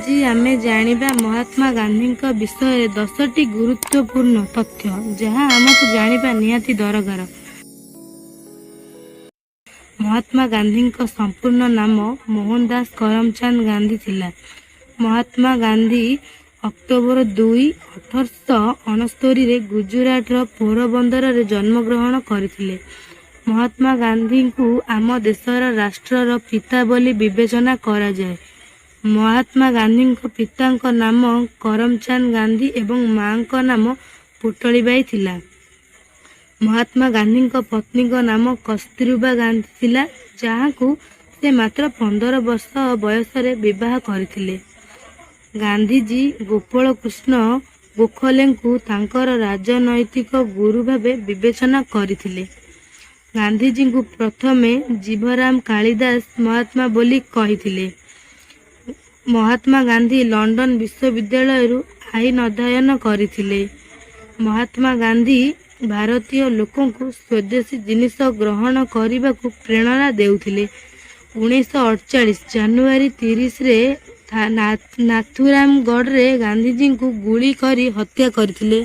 ଆଜି ଆମେ ଜାଣିବା ମହାତ୍ମା ଗାନ୍ଧୀଙ୍କ ବିଷୟରେ 10ଟି ଗୁରୁତ୍ୱପୂର୍ଣ୍ଣ ତଥ୍ୟ, ଯାହା ଆମକୁ ଜାଣିବା ନିହାତି ଦରକାର। ମହାତ୍ମା ଗାନ୍ଧୀଙ୍କ ସମ୍ପୂର୍ଣ୍ଣ ନାମ ମୋହନଦାସ କରମଚାନ୍ଦ ଗାନ୍ଧୀ ଥିଲା। ମହାତ୍ମା ଗାନ୍ଧୀ ଅକ୍ଟୋବର 2, 1869ରେ ଗୁଜୁରାଟର ପୋରବନ୍ଦରରେ ଜନ୍ମଗ୍ରହଣ କରିଥିଲେ। ମହାତ୍ମା ଗାନ୍ଧୀଙ୍କୁ ଆମ ଦେଶର ରାଷ୍ଟ୍ରର ପିତା ବୋଲି ବିବେଚନା କରାଯାଏ। ମହାତ୍ମା ଗାନ୍ଧୀଙ୍କ ପିତାଙ୍କ ନାମ କରମଚାନ୍ଦ ଗାନ୍ଧୀ ଏବଂ ମାଙ୍କ ନାମ ପୁଟଳିବାଇ ଥିଲା। ମହାତ୍ମା ଗାନ୍ଧୀଙ୍କ ପତ୍ନୀଙ୍କ ନାମ କସ୍ତୁରବା ଗାନ୍ଧୀ ଥିଲା, ଯାହାଙ୍କୁ ସେ ମାତ୍ର 15 ବର୍ଷ ବୟସରେ ବିବାହ କରିଥିଲେ। ଗାନ୍ଧିଜୀ ଗୋପାଳକୃଷ୍ଣ ଗୋଖଲେଙ୍କୁ ତାଙ୍କର ରାଜନୈତିକ ଗୁରୁ ଭାବେ ବିବେଚନା କରିଥିଲେ। ଗାନ୍ଧିଜୀଙ୍କୁ ପ୍ରଥମେ ଜିଭରାମ କାଳିଦାସ ମହାତ୍ମା ବୋଲି କହିଥିଲେ। ମହାତ୍ମା ଗାନ୍ଧୀ ଲଣ୍ଡନ ବିଶ୍ୱବିଦ୍ୟାଳୟରୁ ଆଇନ ଅଧ୍ୟୟନ କରିଥିଲେ। ମହାତ୍ମା ଗାନ୍ଧୀ ଭାରତୀୟ ଲୋକଙ୍କୁ ସ୍ୱଦେଶୀ ଜିନିଷ ଗ୍ରହଣ କରିବାକୁ ପ୍ରେରଣା ଦେଉଥିଲେ। 1948 ଜାନୁଆରୀ 30ରେ ନାଥୁରାମଗଡ଼ରେ ଗାନ୍ଧିଜୀଙ୍କୁ ଗୁଳି କରି ହତ୍ୟା କରିଥିଲେ।